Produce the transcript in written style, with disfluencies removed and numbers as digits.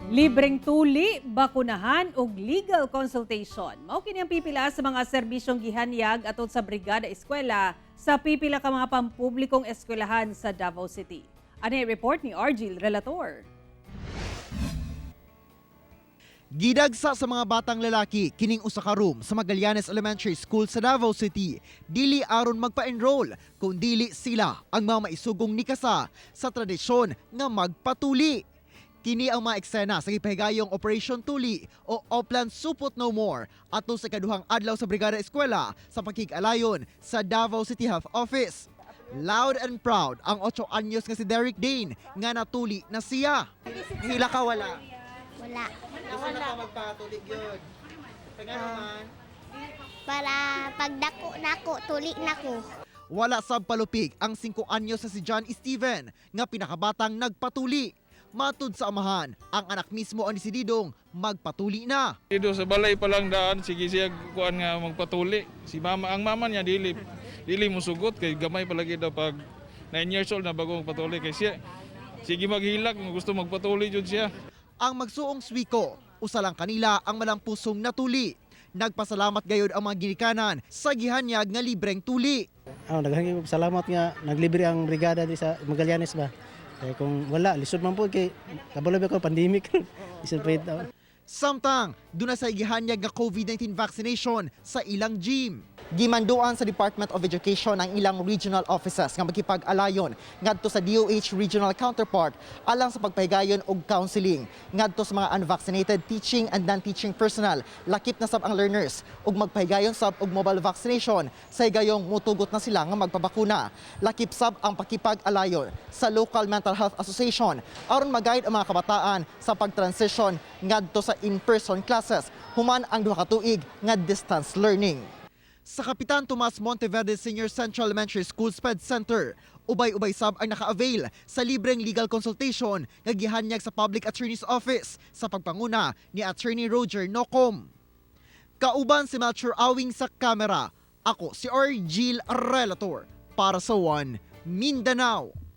Libreng tuli, bakunahan ug legal consultation. Mao kini ang pipila sa mga serbisyong gihanyag atol sa Brigada Eskwela sa pipila ka mga pampublikong eskwelahan sa Davao City. Ani report ni Argil Relator. Gidagsa sa mga batang lalaki kining usa ka room sa Magallanes Elementary School sa Davao City. Dili aron magpa-enroll, kun dili sila ang mga maisugong nikasa sa tradisyon nga magpatuli. Kini ang mga eksena sa gipahigayong Operation Tuli o Oplan Supot No More ato sa ikaduhang adlaw sa Brigada Eskwela sa pakig-alayon sa Davao City Health Office. Loud and proud ang 8 anyos nga si Derek Dane nga natuli na siya. Hila ka wala? Wala. Gusto na ka magpatulig yun. Kaya naman. Para pagdako nako, tuli nako. Wala sab palupig ang 5 anyos sa si John Steven nga pinakabatang nagpatuli. Matud sa amahan, ang anak mismo ang desididong magpatuli na. Dito sa balay pa lang daan, sige siya kuan nga magpatuli. Si mama, ang mama niya dili dili musugot kay gamay palagi daw pag 9 years old na bago magpatuli kay siya. Sige maghilak kung gusto magpatuli jud siya. Ang magsuong swiko, usa lang kanila ang malampusong natuli. Nagpasalamat gayod ang mga ginikanan sa gihanyag nga libreng tuli. Ah, daghan kaayo salamat nga naglibre ang brigada di sa Magallanes ba. Kaya kung wala, lisod man po kay kabalo ba ko pandemic. Lisod pa ito. Samtang, duna sa gihanyag nga COVID-19 vaccination sa ilang gym. Gimanduan sa Department of Education ang ilang regional offices nga makipag-alayon ngadto sa DOH regional counterpart alang sa pagpahigayon og counseling ngadto sa mga unvaccinated teaching and non-teaching personnel, lakip na sab ang learners, ug magpahigayon sab og mobile vaccination sa higayong mutugot na sila nga magpabakuna. Lakip sab ang pakipag-alayon sa local mental health association aron mag-guide ang mga kabataan sa pag-transition ngadto sa in-person classes human ang duha ka tuig nga distance learning. Sa Kapitan Tomas Monteverde Senior Central Elementary School SPED Center, ubay-ubay sab ang naka-avail sa libreng legal consultation nga gihanyag sa Public Attorney's Office sa pagpanguna ni Attorney Roger Nocom. Kauban si Melchor Awing sa kamera. Ako si Argil Relator para sa One Mindanao.